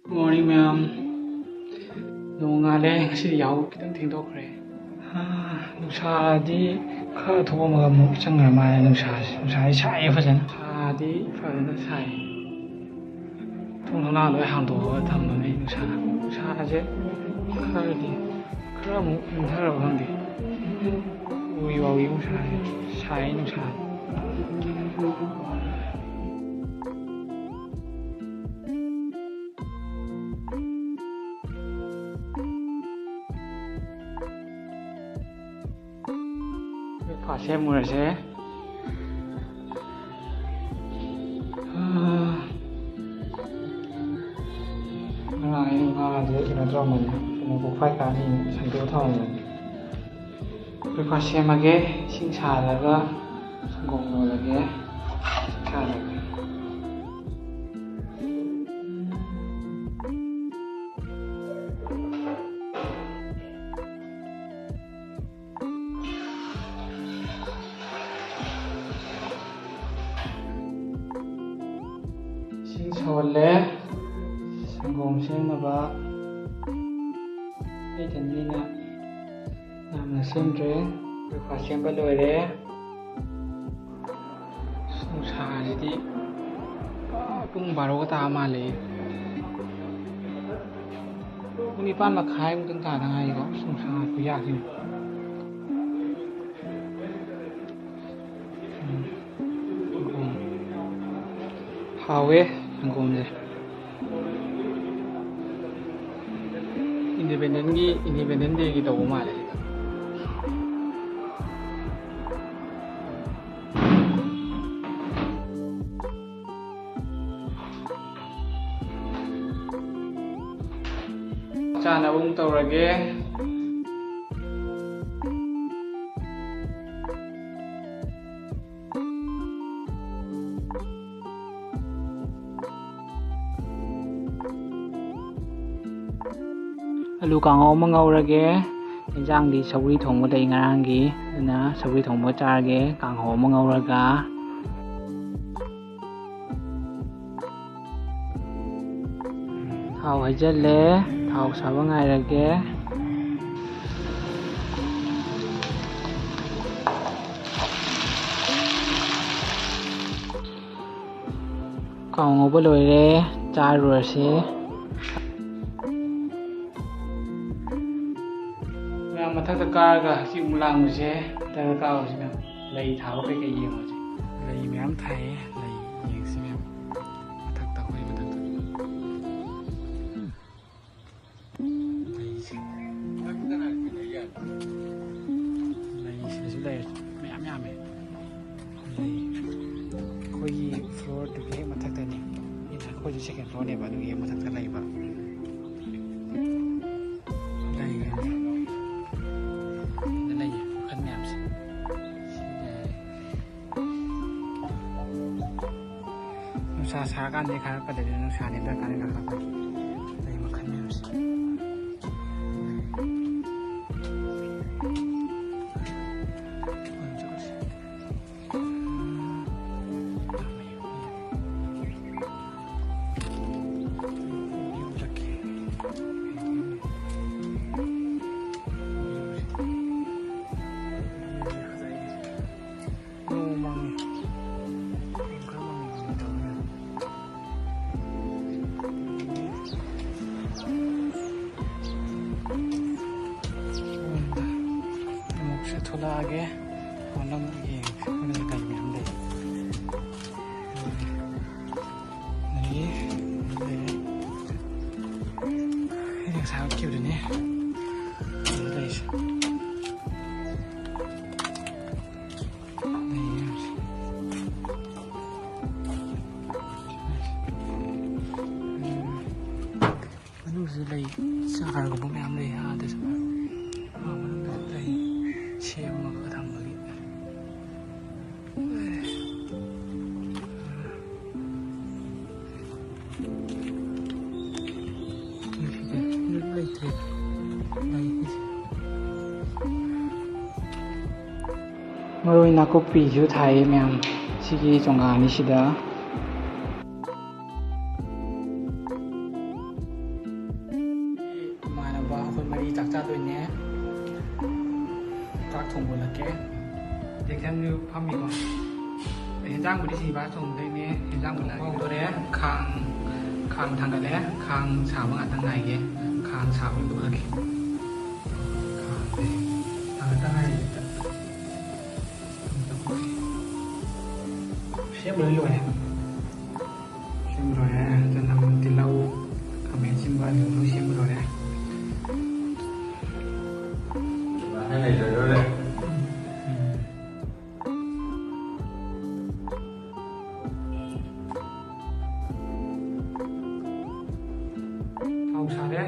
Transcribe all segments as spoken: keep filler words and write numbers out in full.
Morning, ꯃꯌꯥꯝ꯫ ꯅꯣꯡꯉꯥꯜꯂꯦ꯫ ꯉꯁꯤꯗꯤ ꯌꯥꯍꯧ ꯈꯤꯇꯪ ꯊꯦꯡꯗꯣꯛꯈ꯭ꯔꯦ꯫ ꯍꯥ, ꯅꯨꯡꯁꯥꯗꯤ ꯈꯔ ꯊꯣꯛꯑꯝꯃꯒ ꯑꯃꯨꯛ ꯆꯪꯈ꯭ꯔ ꯃꯥꯜꯂꯦ꯫ ꯅꯨꯡꯁꯥꯁꯦ, ꯅꯨꯡꯁꯥꯗꯤ ꯁꯥꯏꯌꯦ ꯐꯖꯅ꯫ ꯅꯨꯡꯁꯥꯗꯤ ꯐꯖꯅ ꯁꯥꯏ꯫ ꯊꯣꯡ ꯊꯣꯡꯅꯥꯎ ꯂꯣꯏ ꯍꯥꯡꯗꯣꯛꯑꯒ ꯊꯝꯕꯅꯦ꯫ ꯅꯨꯡꯁꯥ, ꯅꯨꯡꯁꯥꯁꯦ ꯈꯔꯗꯤ, ꯈꯔ ꯑꯃꯨꯛ ꯏꯪꯊꯔꯕ ꯈꯪꯗꯦ꯫ ꯎꯏ ꯋꯥꯎꯏ ꯅꯨꯡꯁꯥꯁꯦ꯫ ꯁꯥꯏ ꯅꯨꯡꯁꯥ꯫ Breakfast ꯁꯦꯝꯃꯨꯔꯁꯦ꯫ ꯉꯔꯥꯡ ꯑꯩꯅ ꯉꯥꯁꯦ ꯀꯩꯅꯣ ꯇꯧꯔꯝꯕꯅꯦ, ꯀꯩꯅꯣ, ꯄꯨꯡꯈꯥꯏ ꯈꯔ ꯑꯅꯤ ꯁꯦꯡꯗꯣꯛꯑ ꯊꯝꯃꯝꯕꯅꯦ꯫ Breakfast ꯁꯦꯝꯃꯒꯦ꯫ ꯏꯁꯤꯡ ꯁꯥꯍꯜꯂꯒ ꯁꯪꯒꯣꯝ ꯂꯣꯜꯂꯒꯦ꯫ ꯁꯥꯍꯜꯂꯒꯦ꯫ ꯏꯁꯤꯡ ꯁꯧꯍꯜꯂꯦ꯫ ꯁꯪꯒꯣꯝ ꯁꯦꯝꯅꯕ꯫ ꯑꯩ ꯏꯊꯟꯗꯅꯤꯅ ꯌꯥꯝꯅ ꯁꯦꯝꯗ꯭ꯔꯦ꯫ Breakfast ꯁꯦꯝꯕ ꯂꯣꯏꯔꯦ꯫ ꯑꯁ, ꯅꯨꯡꯁꯥꯁꯤꯗꯤ ꯄꯨꯡ ꯕꯥꯔꯣꯒ ꯇꯥ ꯃꯥꯜꯂꯦ꯫ ꯄꯨꯡ ꯅꯤꯄꯥꯟ ꯃꯈꯥꯏꯃꯨꯛꯇꯪ ꯇꯥꯗ ꯉꯥꯏꯔꯤꯀꯣ꯫ ꯑꯁ, ꯅꯨꯡꯁꯥ ꯈꯨꯌꯥꯁꯤꯗꯤ꯫ ꯎꯝ꯫ ꯍꯥꯎꯋꯦ ꯁꯪꯒꯣꯝꯁꯦ꯫ Independence ꯀꯤ, Independence Day ꯒꯤ ꯇꯧꯕ ꯃꯥꯜꯂꯦ ꯁꯤꯗ꯫ ꯆꯥꯅꯕ ꯑꯃꯨꯛ ꯇꯧꯔꯒꯦ꯫ ꯑꯂꯨ ꯀꯥꯡꯍꯧ ꯑꯃ ꯉꯧꯔꯒꯦ꯫ ꯏꯟꯖꯥꯡꯗꯤ ꯁꯧꯒ꯭ꯔꯤ ꯊꯣꯡꯕ ꯂꯩ ꯉꯔꯥꯡꯒꯤ, ꯑꯗꯨꯅ ꯁꯧꯒ꯭ꯔꯤ ꯊꯣꯡꯕ ꯆꯥꯔꯒꯦ꯫ ꯀꯥꯡꯍꯧ ꯑꯃ ꯉꯧꯔꯒ꯫ ꯊꯥꯎ ꯍꯩꯖꯤꯜꯂꯦ꯫ ꯊꯥꯎ ꯁꯥꯕ ꯉꯥꯏꯔꯒꯦ꯫ ꯀꯥꯡꯉꯧꯕ ꯂꯣꯏꯔꯦ, ꯆꯥꯔꯨꯔꯁꯤ꯫ ꯃꯌꯥꯝ ꯃꯊꯛꯇ ꯀꯥꯔꯒ ꯍꯛꯆꯤ ꯑꯃꯨꯛ ꯂꯥꯡꯉꯨꯁꯦ꯫ ꯃꯊꯛꯇ ꯀꯥꯔꯨꯁꯤ ꯃꯌꯥꯝ꯫ ꯂꯩ ꯊꯥꯕ ꯀꯩꯀꯩ ꯌꯦꯡꯉꯨꯁꯦ꯫ ꯂꯩ ꯃꯌꯥꯝ ꯊꯥꯏꯌꯦ, ꯂꯩ ꯌꯦꯡꯁꯤ ꯃꯌꯥꯝ꯫ ꯃꯊꯛꯇ, ꯑꯩꯈꯣꯏ ꯃꯊꯛꯇ꯫ ꯂꯩꯁꯦ꯫ ꯂꯩꯁꯤꯗꯁꯨ ꯂꯩꯔꯦ꯫ ꯃꯌꯥꯝ ꯌꯥꯝꯃꯦ꯫ ꯂꯩ꯫ ꯑꯩꯈꯣꯏꯒꯤ floorꯗꯨꯒꯤ ꯍꯦꯛ ꯃꯊꯛꯇꯅꯤ꯫ ꯑꯩꯈꯣꯏꯁꯨ second floorꯅꯦꯕ, ꯑꯗꯨꯒꯤ ꯍꯦꯛ ꯃꯊꯛꯇ ꯂꯩꯕ꯫ ꯂꯩ꯫ ꯁꯤꯗ ꯂꯩꯌꯦ ꯃꯈꯜ ꯃꯌꯥꯝꯁꯦ꯫ ꯁꯤ ꯂꯩꯔꯦ꯫ ꯅꯨꯡꯁꯥ ꯁꯥꯔꯀꯥꯟꯗꯗꯤ ꯈꯔ ꯐꯗꯣꯏꯅꯤ, ꯅꯨꯡꯁꯥ ꯅꯦꯝꯊꯔꯀꯥꯟꯗ ꯈꯔ ꯐꯗꯣꯏꯅꯤ꯫ ꯂꯩ ꯃꯈꯜ ꯃꯌꯥꯝꯁꯦ꯫ ꯅꯣꯡ ꯃꯪꯉꯤ꯫ ꯅꯣꯡ ꯈꯔ ꯃꯪꯉꯤ ꯃꯪꯉꯤ ꯇꯧꯋꯦ꯫ ꯑꯃꯨꯛꯁꯨ ꯊꯣꯛꯂꯛꯑꯒꯦ꯫ ꯃꯅꯨꯡ ꯌꯦꯡꯁꯦ꯫ ꯃꯅꯨꯡꯗ ꯀꯩ ꯃꯌꯥꯝ ꯂꯩ꯫ ꯑꯗꯒꯤ ꯂꯩꯔꯦ꯫ ꯑꯩꯅ ꯉꯁꯥꯏ ꯎꯠꯈꯤꯕꯗꯨꯅꯦ꯫ ꯑꯗꯨꯗ ꯂꯩꯔꯤꯁꯦ꯫ ꯃꯅꯨꯡꯁꯤꯗ ꯂꯩ ꯆꯥꯔꯒꯨꯝꯕ ꯃꯌꯥꯝ ꯂꯩ꯫ ꯑꯥꯗꯁꯨ, ꯑꯥ, ꯃꯅꯨꯡꯗꯁꯨ ꯂꯩ ꯁꯦꯝꯃꯒ ꯊꯝꯕꯒꯤ꯫ ꯂꯩꯇ꯭ꯔꯦ꯫ ꯂꯩ꯫ ꯃꯔꯣꯏ ꯅꯥꯀꯨꯞꯄꯤꯁꯨ ꯊꯥꯏꯌꯦ ꯃꯌꯥꯝ ꯁꯤꯒꯤ ꯆꯣꯡꯒꯥ ꯑꯅꯤꯁꯤꯗ꯫ ꯆꯥꯛ ꯆꯥꯗꯣꯏꯅꯦ꯫ ꯆꯥꯛ ꯊꯣꯡꯕ ꯎꯠꯂꯛꯀꯦ꯫ ꯖꯦꯛꯁꯟꯁꯨ ꯐꯝꯃꯤꯀꯣ꯫ ꯍꯦꯟꯖꯥꯡꯕꯨꯗꯤ ꯁꯤꯕꯥ ꯊꯣꯡꯗꯣꯏꯅꯦ꯫ ꯍꯦꯟꯖꯥꯡ ꯊꯣꯡꯕ ꯍꯧꯗꯣꯔꯦ꯫ ꯈꯥꯡ, ꯈꯥꯡ ꯊꯥꯡꯒꯠꯂꯦ꯫ ꯈꯥꯡ ꯁꯥꯕ ꯉꯥꯛꯇ ꯉꯥꯏꯒꯦ꯫ ꯈꯥꯡ ꯁꯥꯕ ꯎꯠꯂꯛꯀꯦ꯫ ꯈꯥꯡꯁꯦ ꯊꯥꯡꯒꯠꯇ ꯉꯥꯏꯔꯤ꯫ ꯁꯦꯝꯕ ꯂꯣꯏ ꯂꯣꯏꯔꯦ꯫ ꯁꯦꯝꯕ ꯂꯣꯏꯔꯦ꯫ ꯆꯅꯝ, ꯇꯤꯜꯍꯧ, ꯈꯥꯃꯦꯟ ꯑꯁꯤꯟꯕ, ꯑꯂꯨ ꯂꯣꯏ ꯁꯦꯝꯕ ꯂꯣꯏꯔꯦ꯫ ꯎꯝ꯫ ꯊꯥꯎ ꯁꯥꯔꯦ꯫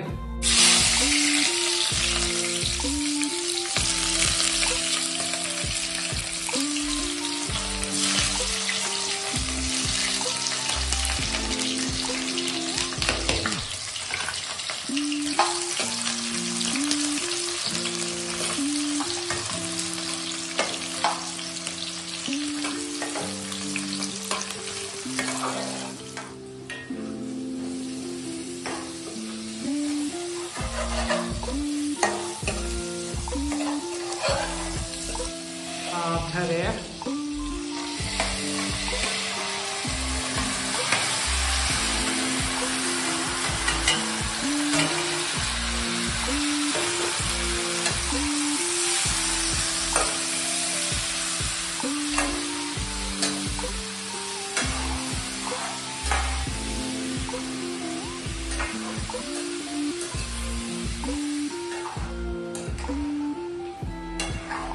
ꯍꯥꯞꯊꯔꯦ꯫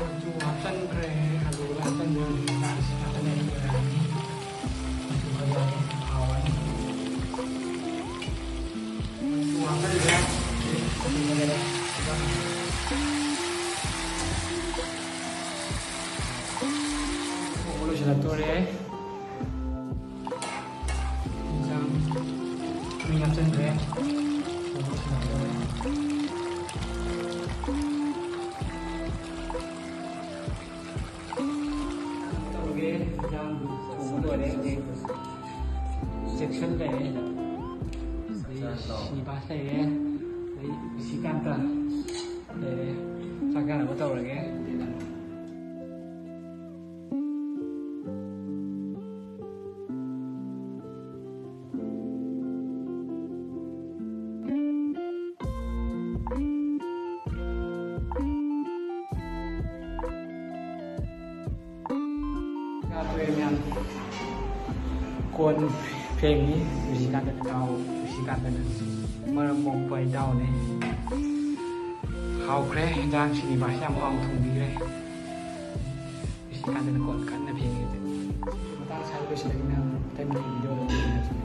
ꯃꯆꯨ ꯍꯥꯞꯆꯤꯟꯈ꯭ꯔꯦ, ꯑꯂꯨꯗ ꯍꯥꯞꯆꯤꯟꯈ꯭ꯔꯦ, ꯍꯧꯖꯤꯛ ꯆꯥꯛꯁꯤ ꯉꯥꯛꯇꯪ ꯂꯩꯔꯒ ꯂꯣꯏꯔꯛꯑꯅꯤ꯫ ꯃꯆꯨ ꯐꯖꯔꯅꯤ, ꯍꯥꯎꯔꯅꯤ꯫ ꯃꯆꯨ ꯍꯥꯞꯆꯤꯟꯈ꯭ꯔꯦ, ꯃꯆꯨ ꯐꯖꯔꯦ꯫ ꯊꯣꯡꯕ ꯂꯣꯏꯁꯤꯜꯂꯛꯇꯣꯔꯦ꯫ ꯏꯟꯖꯥꯡ ꯃꯤ ꯍꯥꯞꯆꯤꯟꯈ꯭ꯔꯦ꯫ ꯇꯧꯔꯒꯦ, ꯏꯟꯖꯥꯡ ꯊꯣꯡꯕ ꯂꯣꯏꯔꯦ ꯍꯧꯖꯤꯛ꯫ ꯖꯦꯛꯁꯟ ꯂꯩꯔꯦ꯫ ꯑꯗꯩ ꯁꯤꯅꯤꯕꯥꯁ ꯂꯩꯔꯦ꯫ ꯔꯤꯁꯤꯀꯥꯟꯇ ꯂꯩꯔꯦ꯫ ꯆꯥꯛ ꯆꯥꯅꯕ ꯇꯧꯔꯒꯦ꯫ ꯆꯥ ꯇꯣꯛꯑꯦ ꯃꯌꯥꯝ꯫ ꯀꯣꯟ ꯐꯦꯡꯉꯤ ꯔꯤꯁꯤꯀꯥꯟꯇꯅ꯫ ꯏꯇꯥꯎ ꯔꯤꯁꯤꯀꯥꯟꯇꯅ ꯃꯔꯝ ꯃꯣꯛꯄ ꯏꯇꯥꯎꯅꯤ꯫ ꯍꯥꯎꯈ꯭ꯔꯦ ꯍꯦꯟꯖꯥꯡ꯫ ꯁꯤꯅꯤꯕꯥꯁꯤ ꯌꯥꯝ ꯍꯥꯎꯅ ꯊꯣꯡꯕꯤꯈ꯭ꯔꯦ꯫ ꯔꯤꯁꯤꯀꯥꯟꯇꯅ ꯀꯣꯟ ꯀꯟꯅ ꯐꯦꯡꯉꯤ ꯍꯧꯖꯤꯛ꯫ ꯃꯇꯥꯡ ꯑꯁꯤꯗ ꯂꯣꯏꯁꯤꯜꯂꯒꯦ ꯃꯌꯥꯝ꯫ ꯃꯊꯪꯒꯤ ꯚꯤꯗꯤꯑꯣꯗ ꯑꯃꯨꯛ ꯊꯦꯡꯅꯔꯁꯤ꯫